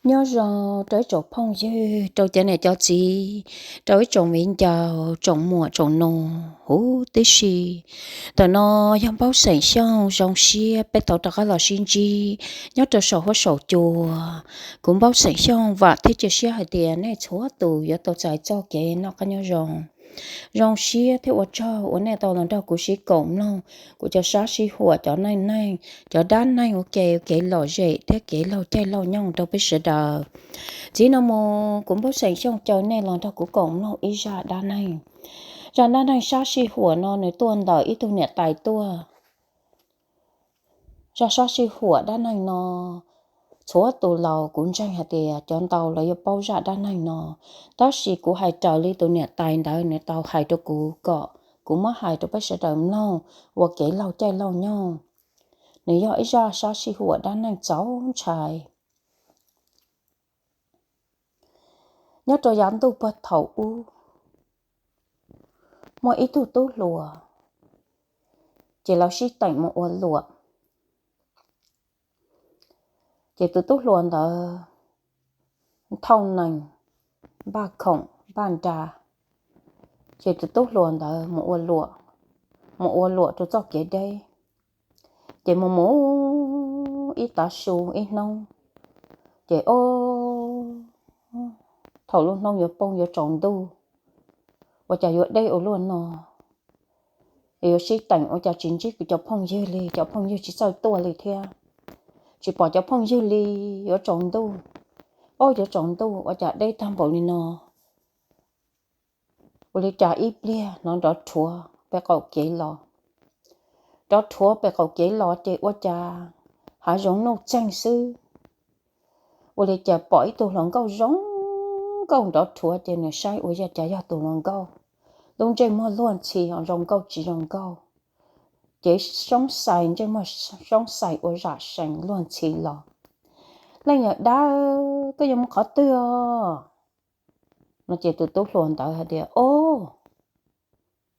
Nyob zoo rau ib tsoom phooj ywg, rau cov niam cov txiv, rau ib tsoom viv ncaus, tsoom muam tsoom nus huv tib si. Ntawm no yog Npaub Xeem Xyooj, zoo siab peb tau rov qab los sib ntsib nyob rau saum huab saum cua. Kuv Npaub Xeem Xyooj vam thiab cia siab hais tias nej txhua tus yuav tau txais txoj kev noj qab nyob zoo. Zoo siab thiab ua tsaug uas nej tau los nrog kuv sib koom mloog kuv cov sab sib huam, cov neej neeg, cov dab neeg ua ke, kev lom zem thiab kev laug caij laug nyoog rau peb sawv daws. Txij no mus kuv Npaub Xeem Xyooj caw nej los nrog kuv koom mloog ib zaj dab neeg. Zaj dab neeg sab sij huam no nws tuaj ntawm ib tug niam tais tuaj. Zaj sab sij huam dab neeg no, txhua tus laus kuv ntseeg hais tias cov ntau los yuav paub zaj dab neeg no, tab sis kuv hais raws li tus niam tais ntawd nws tau hais rau kuv kom kuv muab hais rau peb sawv daws mloog ua kev laug caij laug nyoog. Nws yog ib zaj sab sij huam dab neeg txaus ntshai. Nyob rau yav ntuj puag thaum ub, muaj ib tug tub hluas, ces lawv sib teem mus ua luam. Ces tus tub hluas ntawd thauj nees, npaj khoom npaj nra, ces tus tub hluas ntawd mus ua luam, mus ua luam rau txoj kev deb. Ces mus mus ib tav su ib hnub, ces o, thaum lub hnub yuav poob yuav tsaus ntuj, ua cas yuav deb ua luaj no, es yuav sib teem ua cas tsis ntsib kuv cov phooj ywg li, cov phooj ywg tsis txawj tuaj li thiab, tsis pom cov phooj ywg li. Yuav tsaus ntuj, o yuav tsaus ntuj ua cas deb tag npaum li no. Ua li cas ib pliag hnov nrov rhuav pem qaum kev los. Nrov rhuav pem qaum kev los ces ua cas hav zoov nuj txeeg xwb. Ua li cas pom ib tug hluas nkauj zoo nkauj nrov rhuav ces nws saib ua li cas yog tus hluas nkauj. Lub ntsej muag luag ntxhi, zoo nkauj tsis zoo nkauj, ces soob xais, ntsej muag soob xais ua zam sees luag ntxhi los. Leej yawm dab, koj yuav mus qhov twg os? No ces tus tub hluas ntawd hais tias, o,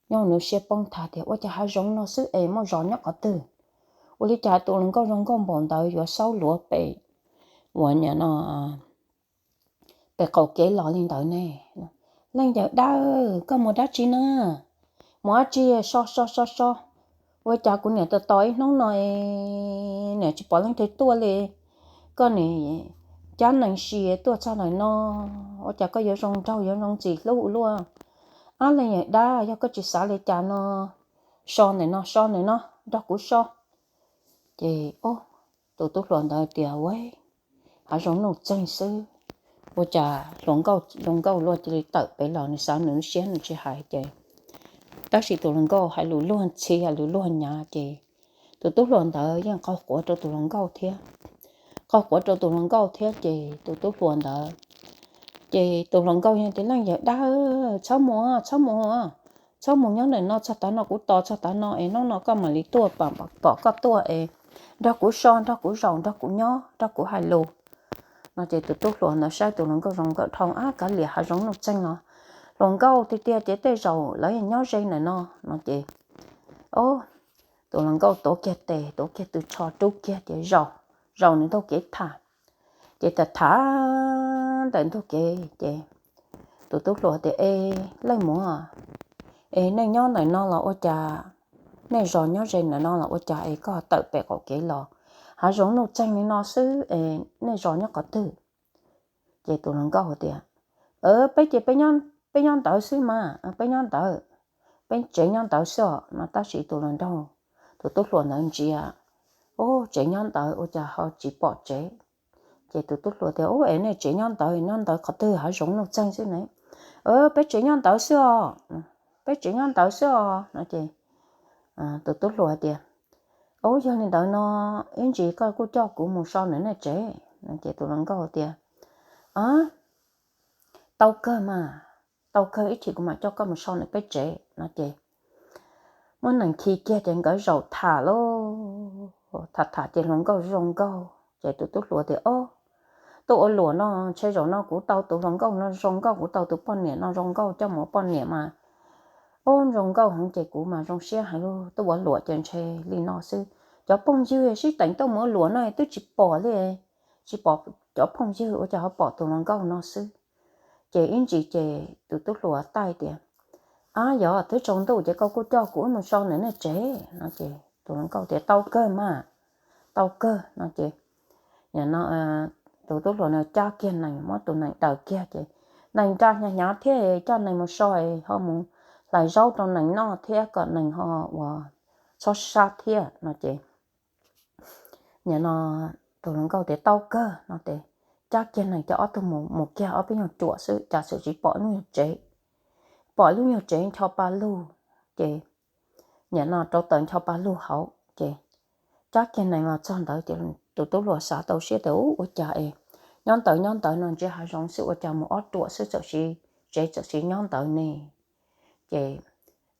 nyob nws siab poob tag tias ua cas hav zoov no xwb es muaj zos nyob qhov twg? Ua li cas tus hluas nkauj zoo nkauj npaum ntawd yuav xaub luav pem, ua li no, pem qaum kev los li ntawd ne? Leej yawm dab, koj mus dab tsi na? Mus dab tsi, so so so so. Ua cas kuv niam tos tos ib hnub no es niam tsis pom leej twg tuaj li. Koj nim cab nees sia tuaj txog ntawm no, ua cas koj yuav zoo nraug yuav zoo ntxim hlub ua luaj? Ab, leej yawm dab, yog koj tsis xav li cas no, so ntawm no, so ntawm no, nrog kuv so. Ces tus tub hluas ntawd tias, ua, hav zoov nuj txeeg xwb, ua cas hluas nkauj zoo nkauj luaj cia li tawm pem los, nws xav nws lub siab nws tsis hais ces, tab sis tus hluas nkauj hais lus luag ntxhi hais lus luag nyav ces tus tub hluas ntawd yeej qaug quav rau tus hluas nkauj thiab. Qaug quav rau tus hluas nkauj thiab ces tus tub hluas ntawd, ces tus hluas nkauj yeej tias, leej yawm dab, txhob mus, txhob mus, txhob mus nyob ntawm no txog tav no, kuv tos txog tav no es hnub no koj mam li tuaj, pom koj tuaj es nrog kuv so, nrog kuv zaum, nrog kuv nyob, nrog kuv hais lus. No ces tus tub hluas ntawd saib tus hluas nkauj zoo nkauj dhau, ab, kav liam, hav zoov nuj txeeg no, hluas nkauj tiag tiag ces tej zaum lawv nyob ze ntawm no. No ces, o, tus hluas nkauj tuav kiag tes, tuav kiag tw tsho, rub kiag ces zaum, zaum ntawm ntug kev tham. Ces tham tham ntawm ntug kev ces tus tub hluas tias, e, leej muam, es nej nyob ntawm no los ua cas, nej zos nyob ze ntawm no los ua cas es koj tawm pem qaum kev los? Hav zoov nuj txeeg li no xwb es nej zos nyob qhov twg? Ces tus hluas nkauj tias, peb ces peb nyob ntawd xwb mas, peb nyob ntawd, peb tsev nyob ntawd xwb os. No tab sis tus hluas nraug, tus tub hluas ntawd ntsia, ub, tsev nyob ntawd ua cas ho tsis pom tsev. Ces tus tub hluas tias, ub, es nej tsev nyob ntawd, nyob ntawd qhov twg, hav zoov nuj txeeg xwb ne? Peb tsev nyob ntawd xwb os, peb tsev nyob ntawd xwb os. No ces tus tub hluas tias, ub, yog li ntawd no ib ntsis koj kuj coj kuv mus so ntawm nej tsev. No ces tus hluas nkauj tias, a, tau kawg mas, tau kawg, ib chim kuv mam coj koj mus so ntawm peb tsev. No ces muab nees khi kiag ces nkawd zaum tham lauj, tham tham ces hluas nkauj zoo nkauj ces tus tub hluas tias, o, tuaj ua luam no ntshe zaum no kuv tau tus hluas nkauj no zoo nkauj, kuv tau tus poj niam no zoo nkauj coj mus ua poj niam mas, ub, zoo nkauj heev ces kuv mas zoo siab heev lauj, tuaj ua luam ces ntshe li no xwb. Cov phooj ywg sib teem tuaj mus ua luam no twb tsis pom li, tsis pom cov phooj ywg ua cas ho pom tus hluas nkauj no xwb. Ces ib ntsis ces tus tub hluas taij tias, Ab, yog twb tsaus ntuj ces koj kuj coj kuv wb mus so ntawm nej tsev no. Ces tus hluas nkauj tias, Tau kawg mas, tau kawg no. Ces tus tub hluas no cab kiag nees, muab tus nees daws kiag ces nees nra hnyav hnyav thiab, coj nees mus so ho mus hlais zaub rau nees noj thiab kom nees ho ua txhob sab thiab no. Ces nim no tus hluas nkauj tias, Tau kawg no. Ces cab kiag nees coj ob tug mus, mus kiag ob peb nyuag ruam xwb cas txawm tsis pom lub nyuag tsev, pom lub nyuag tsev ncho pa lug. Ces nim no rau taws ncho pa lug hauv ces cab kiag nees los txog ntawd ces tus tub hluas xav tau siab tias, Ub, ua cas es nyob ntawd nyob ntawd no ntsia hav zoov xwb ua cas mus ob ruam xwb txawm siv tsev txawm siv nyob ntawd ne? Ces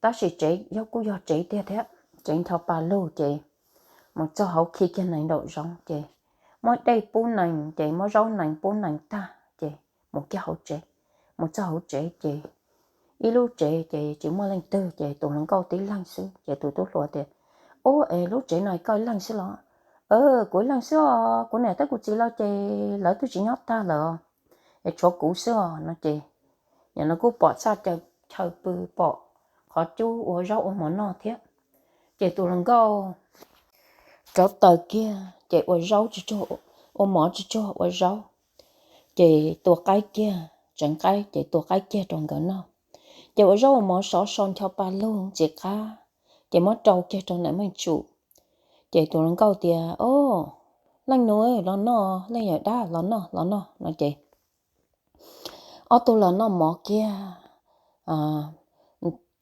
tab sis tsev yog kuj yog tsev tiag thiab, tsev ncho pa lug. Ces mus txog hauv khi kiag nees nraum zoov ces muab dej pub nees ces muab zaub nees pub nees tag ces mus kiag hauv tsev. Mus txog hauv tsev ces ib lub tsev ces tsis muaj leej twg ces tus hluas nkauj tib leeg xwb ces tus tub hluas tias, Ub, es lub tsev no koj ib leeg xwb los? Kuv ib leeg xwb os, kuv niam thiab kuv txiv lawv ces lawv twb tsis nyob tag lawm os, es tshuav kuv xwb os no. Ces nim no kuj pom txaj chaw pw, pom qhov cub ua zaub ua mov noj thiab. Ces tus hluas nkauj rauv taws kiag ces ua zaub tsuj tsuag, ua mov tsuj tsuag ua zaub. Ces tua qaib kiag, tseev qaib ces tua qaib kiag rau nkawd noj. Ces ua zaub ua mov sov so ncho pa lug ntxim qab, ces muab rau kiag rau ntawm Meej Tsum. Ces tus hluas nkauj tias, Au, leej nus los noj, leej yawm dab los noj, los noj no. Ces ob tug los noj mov kiag,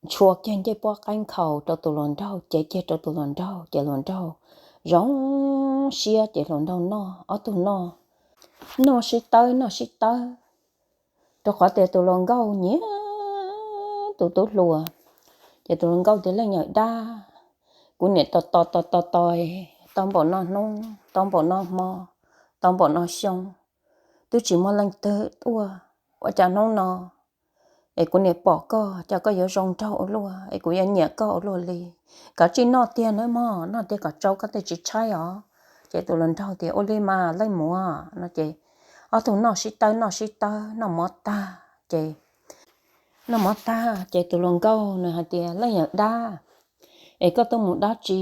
ntshua kiag ncej pob qaib nkhaus rau tus hluas nraug, cev kiag rau tus hluas nraug ces hluas nraug zoo siab ces hluas nraug noj, ob tug noj, noj sib tawb noj sib tawb, rau qhov tias tus hluas nkauj nyiam tus tub hluas. Ces tus hluas nkauj tias, Leej yawm dab, kuv niam tos tos tos tos tos tau npaum no hnub, tau npaum no hmo, tau npaum no xyoo, twb tsis muaj leej twg tuaj, ua cas hnub no es kuv niam pom koj cas koj yuav zoo nraug ua luaj es kuv yuav nyiam koj ua luaj li. Kav tsij noj tiag nawb mog, noj tiag kom tsau koj tej txiv tshaib os. Ces tus hluas nraug tias, Ua li mas leej muam no. Ces ob tug noj sib tawb noj sib tawb, noj mov tag ces, noj mov tag ces tus hluas nkauj nws hais tias, Leej yawm dab, es koj tuaj mus dab tsi?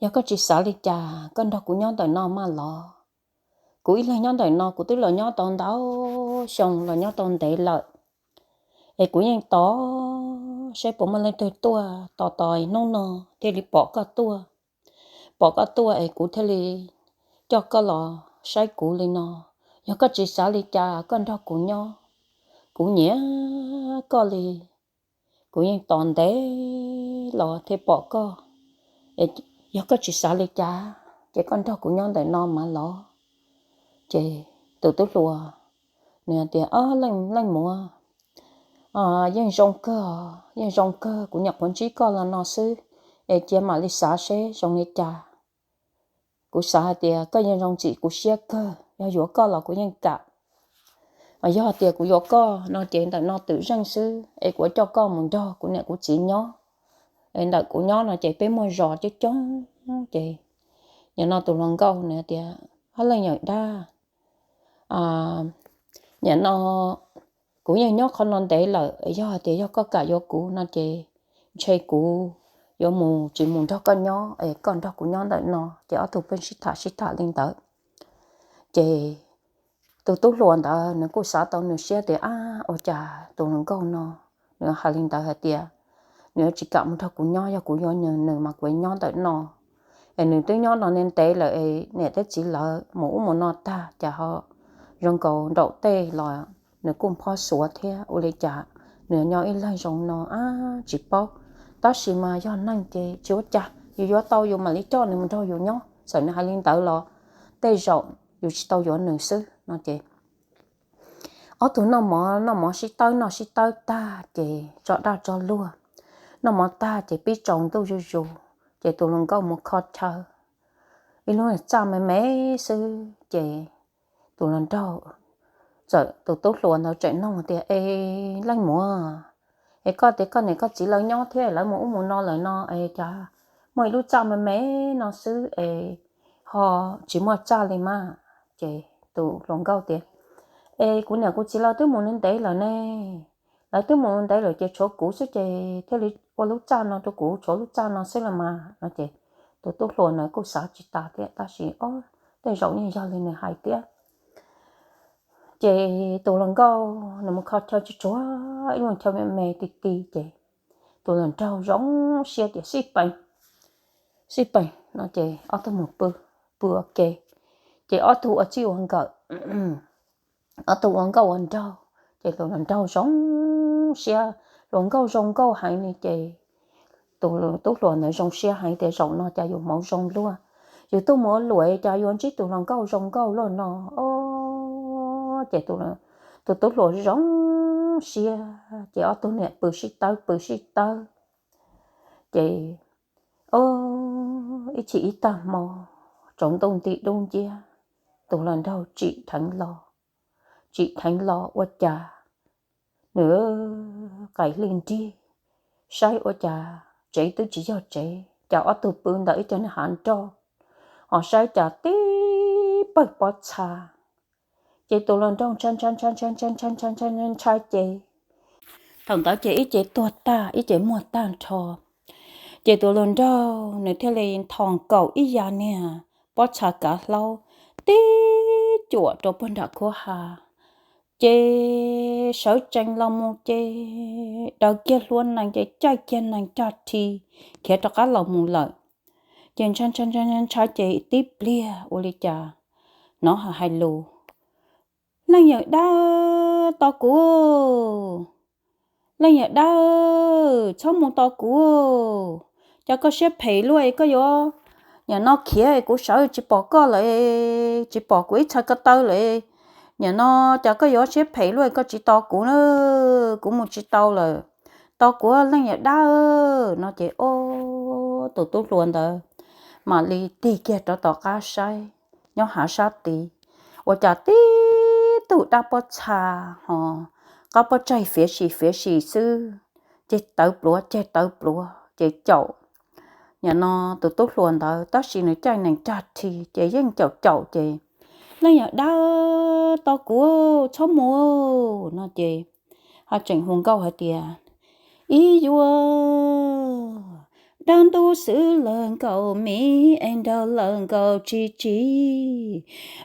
Yog koj tsis xav li cas koj nrog kuv nyob ntawm no maj los. Kuv ib leeg nyob ntawm no kuv twb los nyob tau ntau xyoo, los nyob tau ntev lawm, es kuv yeej tos saib puas muaj leej twg tuaj, tos tos hnub no thiaj li pom koj tuaj. Pom koj tuaj es kuv thiaj li coj koj los saib kuv li no. Yog koj tsis xav li cas koj nrog kuv nyob, kuv nyiam koj li. Kuv yeej tos ntev los thiaj pom koj. Yog koj tsis xav li cas ces koj nrog kuv nyob ntawm no mas los. Ces tus tub hluas nws tias, Leej muam, yeej zoo kawg, yeej zoo kawg, kuv nyuam qhuav ntsib koj los no xwb, es cia mam li xav seb zoo li cas. Kuv xav hais tias koj yeej zoo ntxim kuv siab kawg, yog yuav koj los kuv yeej kam. Yog tias kuv yuav koj no ces ntawm no twm zeej xwb es kuv yuav coj koj mus nrog kuv niam kuv txiv nyob. Es ntawm kuv nyob no ces peb muaj zos coob coob ces. Nim no tus hluas nkauj nws tias, Leej yawm dab, nim no kuv yeej nyob qhov no ntev lawm, yog hais tias yog koj kam yuav kuv no ces ntshe kuv yuav mus tsis mus nrog koj nyob es koj nrog kuv nyob ntawm no. Ces ob tug pheej sib tham sib tham li ntawd. Ces tus tub hluas ntawd nws kuj xav tau nws siab tias, Ab, ua cas tus hluas nkauj no nws hais li ntawd hais tias nws yuav tsis kam mus nrog kuv nyob, yog kuv yuav nws mas kuv nyob ntawm no. Es nws twb nyob no ntev ntev lawm es niam thiab txiv lawv mus ub mus no tag cas ho zoo nkaus nraum tej los nws kuj phob xuav thiab, ua li cas nws nyob ib leeg zoo no ab tsis paub. Tab sis mas yog neeg ces tsis ua cas, yus yuav tau yus mam li coj nws mus nrog yus nyob, txawm nws hais li ntawd los tej zaum yus tsis tau yuav nws xwb no ces. Ob tug noj mov, noj mov sib tawb noj sib tawb tag ces tso daj tso luag, noj mov tag ces pib tsaus ntuj zuj zus, ces tus hluas nkauj mus kho chaw ib lub txaj me me xwb ces tus hluas nraug, txawm tus tub hluas ntawd tseem nug tias, Es leej muam, es koj tias koj niam koj txiv lawv nyob thiab lawv mus ub mus no lawm no es cas muaj ib lub txaj me me no xwb es ho tsis muaj txaj li mas? Ces tus hluas nkauj tias, Es kuv niam kuv txiv lawv twb mus ntev lawm ne, lawv twb mus ntev lawm ces tshuav kuv xwb ces thiaj li ua lub txaj no rau kuv, tshuav lub txaj no xwb los mas no ces tus tub hluas ntawd kuj xav tsis tas thiab tab sis o, tej zaum yeej yog li nws hais thiab. Ces tus hluas nkauj nws mus kho chaw tsis tshuav ib lub chaw me me ti ti ces tus hluas nraug zoo siab tias sib peem, sib peem no ces ob tug mus pw, pw ua ke. Ces ob tug ua txij ua nkawm, ob tug ua nkauj ua nraug ces tus hluas nraug zoo siab, hluas nkauj zoo nkauj heev li ces tus tub hluas ntawd zoo siab heev tias zaum no cas yus hmoov zoo luaj, yus tuaj mus ua luam cas yuav ntsib tus hluas nkauj zoo nkauj luaj no. O, ces tus tub hluas zoo siab ces ob tug niam pw sib tawb pw sib tawb. Ces o, ib chim ib tag hmo, tsaus ntuj nti dub nciab, tus hluas nraug tsim dheev los, tsim dheev los ua cas nws qais hli nrig saib ua cas tsev twb tsis yog tsev, cas ob tug pw ntawm ib co niag hav nroj, ho saib cas tib pawg pob txha. Ces tus hluas nraug ntshai ntshai ntshai ntshai ntshai ntshai ntshai ntshai ces thaum ntawd ces ib ce tuag tag ib ce muag tag nrho. Ces tus hluas nraug nws thiaj li nthos nkaus ib yav niag pob txha kav hlaub tib cuam rau puag nram khuab ha, ces sawv tsees los mus ces daws kiag hlua nees ces caij kiag nees rag rhi khiav rov qab los mus lawm. Ces ntshai ntshai ntshai ntshai ces tib pliag ua li cas hnov hais lus, Leej yawm dab, tos kuv! Leej yawm dab, txhob mus tos kuv! Cas koj siab phem luaj es koj yuav, nim no khiav kuv sawv tsis pom koj lawm, tsis pom kuv ib txhais ko taw lawm, nim no cas koj yuav siab phem luaj koj tsis tos kuv na, kuv mus tsis tau lawm, tos kuv leej yawm dab no ces o, tus tub hluas ntawd mam li tig kiag rov tom qab saib, nyob hav sab tid, ua cas tib tug dab pob txha ho qab pob tsaig fiav sim fiav sim xwb, ces tawv pluav ces tawv pluav ces caum nim no tus tub hluas ntawd tab sis nws caij nees rag rhi ces yeej caum caum ces, Leej yawm dab, tos kuv, txhob mus! No ces ho tseem hu nkauj hais tias, Ib yuav, dab ntub xwb lawm nkaus mis es nraug lawm nkaus tsis tsim,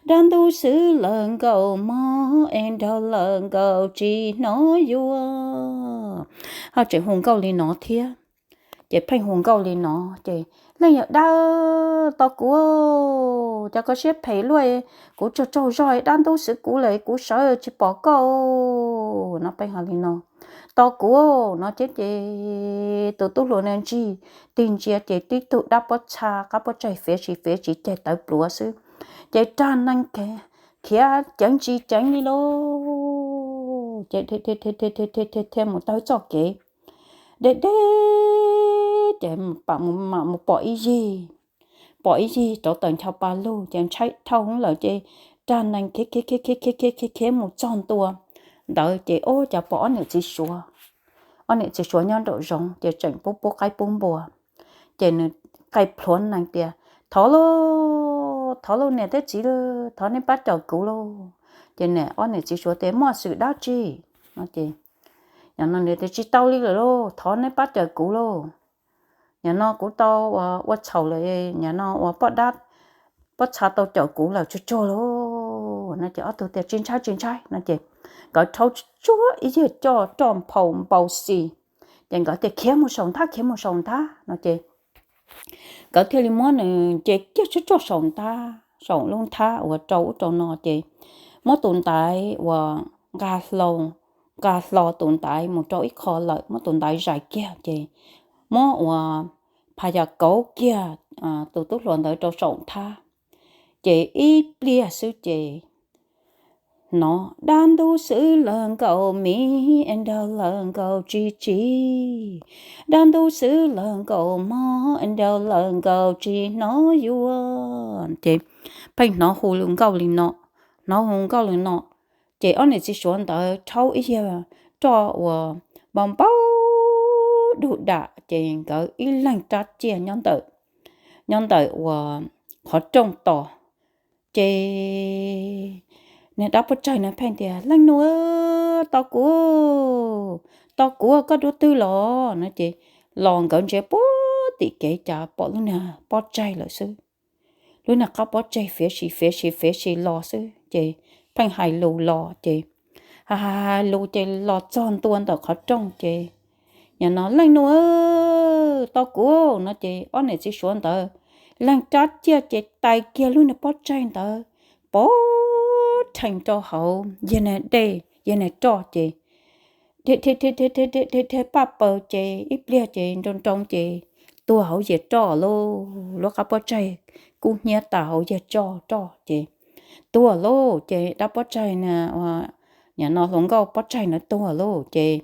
dab ntub xwb lawm nkaus mog es nraug lawm nkaus tsis hnov yuav. Ho tseem hu nkauj li no thiab. Ces pheej hu nkauj li no ces, Leej yawm dab, tos kuv, cas koj siab phem luaj, kuv tsaug tsaug zog dab ntub xwb kuv lawm kuv sawv tsis pom koj no pheej hais li no, tos kuv no ces, ces tus tub hluas na ntsig tig ntsia ces tib tug dab pob txha qab pob tsaig fiav sim fiav sim ces tawv pluav xwb, ces rag nees khiav ceev tsis ceev li lauj, ces thiaj mus tawg txoj kev deb deb ces mam mus pom ib yig, pom ib yig rauv taws ncho pa lug ces ntshai dhau lawm ces rag nees khiav khiav khiav khiav khiav khiav khiav mus txog ntua ntawd ces ua cas pom ob niam txiv suav, ob niam txiv suav nyob nraum zoov ces tseem pub pub qaib pub npua. Ces nws qai plhuav nees tias, Thov lauj, thov lauj niam thiab txiv lauj, thov neb pab cawm kuv lauj. Ces niam, ob niam txiv suav tias, Muaj xwm dab tsi? No ces nim no nws tias, Tsis tau li lawm lauj, thov neb pab cawm kuv lauj. Nim no kuv tau ua txhaum lawm, nim no ua poj dab, poj txha tau cawm kuv lawm tsuag tsuag lauj. No ces ob tug tias, Tsis ntshai tsis ntshai. No ces nkawd rhaub tsuag ib yig coj roj nphau npau xis, ces nkawd tias, Khiav mus saum nthab, khiav mus saum nthab. No ces nkawd thiaj li muab nws nce kiag tsuag tsuag saum nthab, saum lub nthab uas rau ub rau no ces muab tus ntaiv uas nqa hlo, nqa hlo tus ntaiv mus rau ib qho lawm, muab tus ntaiv zais kiag ces muab uas phas yas kauv kiag tus tub hluas ntawd rau saum nthab. Ces ib pliag xwb ces hnov, Dab ntub xwb lawm nkaus mis es nraug lawm nkaus tsis tsim, dab ntub xwb lawm nkaus mog es nraug lawm nkaus tsis hnov yuav. Ces pheej hnov hu nkauj li no, hnov hu nkauj li no. Ces ob niam txiv suav ntawd rhaub ib yig roj uas npau npau dug dam ces nkawd ib leeg rab ciaj nyob ntawm, nyob ntawm uas qhov rooj tos. Ces niag dab pob tsaig no pheej tias, Leej nus, tos kuv, tos kuv, koj dua twg los? No ces los nkawd ntsia puag tim kev cas pom lub niag pob tsaig lawm xwb. Lub niag qab pob tsaig fiav si fiav si fiav si los xwb ces pheej hais lus los ces hais hais lus ces los txog ntua ntawm qhov rooj ces nim no, Leej nus, tos kuv, no ces ob niam txiv suav ntawd leeg rab ciaj ces tais kiag lub niag pob tsaig ntawd pov rhees rau hauv yawg niag dej yawg niag roj ces dhia dhia paj paws ces ib pliag ces nroo nroo ces tuag hauv yawg roj lauj. Lub qab pob tsaig kub hnyiab tas hauv yawg roj roj ces tuag lauj. Ces dab pob tsaig, nim no hluas nkauj pob tsaig no tuag lauj ces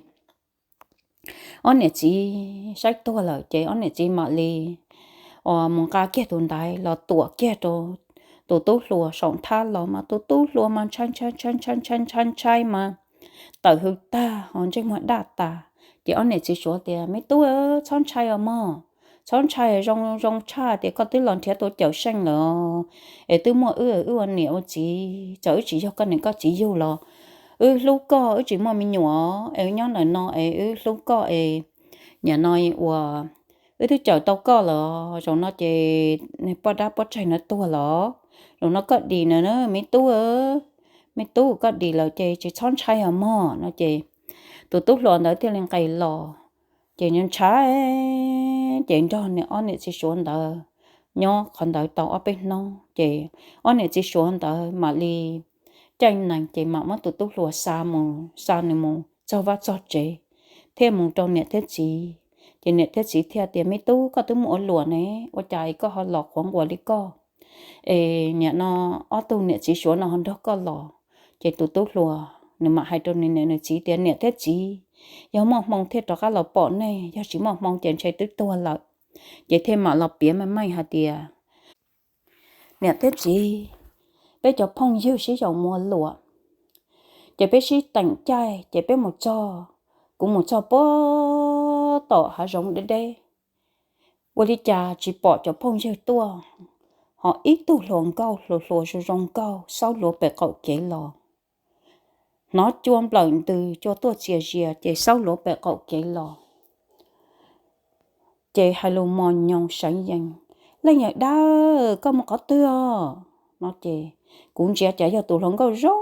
ob niam txiv saib tuag lawm ces ob niam txiv mam li mus nqa kiag tus ntaiv los tuam kiag rau tus tub hluas saum nthab los mas tus tub hluas mas ntshai ntshai ntshai ntshai ntshai ntshai ntshai mas tawm hws tag ho ntsej muag daj tas. Ces ob niam txiv suav tias, Me tub, txhob ntshai os mog, txhob ntshai, zoo zoo tshaj tias koj twb los nrhiav tau cawm seej lawm es twb muaj wb, wb ua niam ua txiv, txawm wb tsis yog koj niam koj txiv yug los wb hlub koj, wb tsis muaj me nyuam es nyob ntawm no es wb hlub koj es nim no ua wb twb cawm tau koj lawm. Zaum no ces poj dab pob tsaig no tuag lawm, zaum no koj dim na me tub, me tub, koj dim lawm ces tsis txhob ntshai os mog, no ces tus tub hluas ntawd thiaj li nqes los. Ces ntshai, ces nrog ob niam txiv suav ntawd nyob qhov ntawd tau ob peb hnub ces ob niam txiv suav ntawd mam li caij nees ces mam muab tus tub hluas xa mus, xa nws mus txog vaj txog tsev thiab mus rau niam thiab txiv. Ces niam thiab txiv thiaj tias, Me tub, koj twb mus ua luam ne, ua cas es koj ho los qhuav nquas li koj? Es nim no ob tug niam txiv suav no ho nrog koj los. Ces tus tub hluas nws mam hais rau nws niam nws txiv tias, Niam thiab txiv, yog muaj hmoo thiaj rov qab los pom nej, yog tsis muaj hmoo ces ntshe twb tuag lawm. Ces thiaj mam los piav meej meej hais tias, Niam thiab txiv, peb cov phooj ywg sib yaum mus ua luam, ces peb sib teem caij ces peb mus txog, kuv mus txog puag tom hav zoov deb deb, ua li cas tsis pom cov phooj ywg tuaj, ho ib tug hluas nkauj hluas hluas zoo zoo nkauj xaub luav pem qaum kev los. Hnov cua nplawm ntws cua tuaj txias zias ces xaub luav pem qaum kev los. Ces hais lus mos nyoos seev yees, Leej yawm dab, koj mus qhov twg os? No ces kuv ntsia cas yog tus hluas nkauj zoo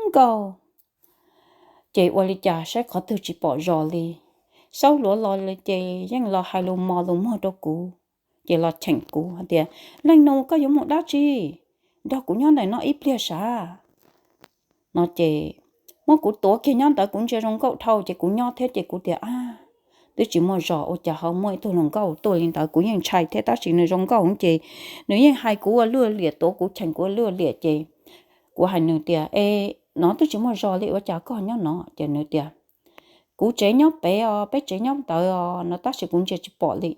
nkauj. Ces ua li cas saib qhov twg tsis pom zos li, xaub luav los li ces yeej los hais lus mos lus muag rau kuv, ces los cheem kuv hais tias, Leej nus, koj yuav mus dab tsi? Nrog kuv nyob ntawm no ib pliag sav. No ces muab kuv tuav kiag nyob ntawd, kuv ntsia zoo nkauj dhau ces kuv nyob thiab ces kuv tias, Ab, twb tsis muaj zos ua cas ho muaj ib tug hluas nkauj tuaj li ntawd? Kuv yeej ntshai thiab tab sis nws zoo nkauj ces nws yeej hais kuv ua luaj liam, tuav kuv cheem kuv ua luaj liam ces kuv hais nws tias, E, no twb tsis muaj zos li ua cas koj nyob no? Ces nws tias, Kuv tsev nyob pem os, peb tsev nyob ntawd os, no tab sis kuv ntsia tsis pom li.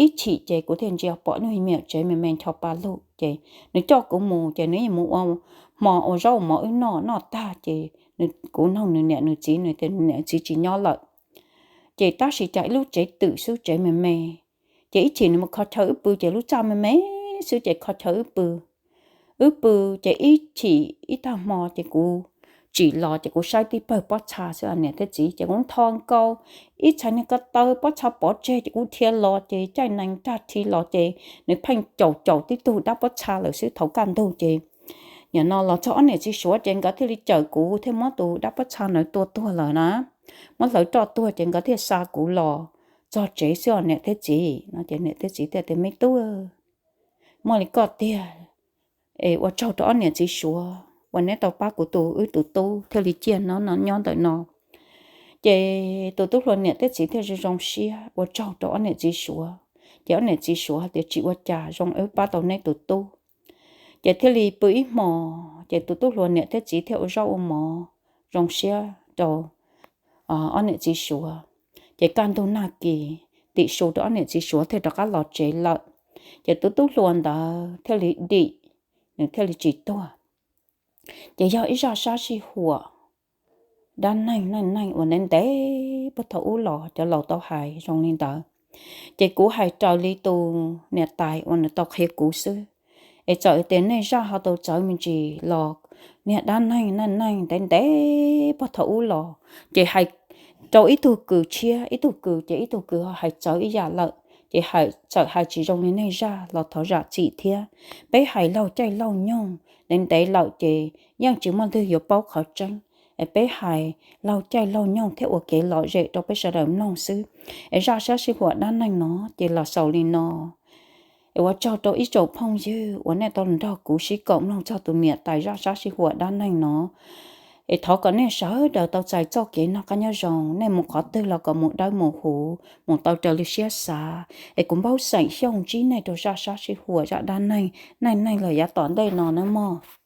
Ib chim ces kuv thiaj ntsia pom ib lub me nyuam tsev me me ncho pa lug ces nws coj kuv mus ces nws yeej mus ua hmo ua zaub ua mov wb noj, noj tag ces kuv nug nws niam nws txiv, nws tias nws niam txiv tsis nyob lawm. Ces tab sis cas ib lub tsev twm xwb, tsev me me. Ces ib chim nws mus kho chaw wb pw ces lub txaj me me xwb ces kho chaw wb pw. Wb pw ces ib chim ib tag hmo ces kuv tsim los ces kuv saib tib pawg pob txha xwb niam thiab txiv, ces kuv ntho nkaus ib txhais niag ko taw pob txha pov tseg ces kuv dhia los ces caij nees rag rhi los ces nws pheej caum caum tib tug dab pob txha lawm xwb thaum kaj ntug ces nim no los txog ob niam txiv suav ces nkawd thiaj li cawm kuv thiaj muab tus dab pob txha ntawd tua tuag lawm na. Muab hlawv roj tuag ces nkawd thiaj xa kuv los txog tsev xwb os niam thiab txiv. No ces niam thiab txiv thiaj tias, Me tub, muaj li koj tiag, es ua tsaug rau ob niam txiv suav uas neb tau pab kuv tus, wb tus tub thiaj li ciaj no nyob ntawm no. Ces tus tub hluas niam thiab txiv thiaj zoo zoo siab ua tsaug rau ob niam txiv suav. Ces ob niam txiv suav hais tias, Tsis ua cas, zoo wb pab tau neb tus tub. Ces thiaj li pw ib hmos ces tus tub hluas niam thiab txiv thiaj ua zaub ua mov zoo siab rau ob niam txiv suav. Ces kaj ntug nag kis tim su rau ob niam txiv suav thiaj rov qab los tsev lawm. Ces tus tub hluas ntawd thiaj li dim, nws thiaj li tsis tuag. Ces yog ib zaj sab sij huam dab neeg neej neeg uas ntev ntev puag thaum ub los cov laus tau hais zoo li ntawd. Ces kuv hais raws li tus niam tais uas nws tau qhia kuv xwb. Es txawm tias nej zaj ho tau txawv me ntsis los niag dab neeg neej neeg ntev ntev puag thaum ub los, ces hais rau ib tug kws tshiab, ib tug kws ces ib tug kws ho hais txawv ib yam lawm, ces txawm hais tsis zoo li nej zaj los thov zam txim thiab. Peb hais laug caij laug nyoog ntev ntev lawm ces yeej tsis muaj leej twg yuav paub qhov tseeb. Es peb hais laug caij laug nyoog thiab ua kev lom zem rau peb sawv daws mloog xwb. Es zaj sab sij huam dab neeg no ces los xaus li no. Es ua tsaug rau ib tsoom phooj ywg uas nej tau nrog kuv sib koom mloog txog tus niam tais zaj sab sij huam dab neeg no. Es thov kom nej sawv daws tau txais txoj kev noj qab nyob zoo, nej mus qhov twg los kom mus dawb mus huv, mus tau raws li siab xav. Es kuv Npauj Xeem Xyooj ntsib nej rau zaj sab sij huam zaj dab neeg neej neeg los yav tom ntej no nawb mog.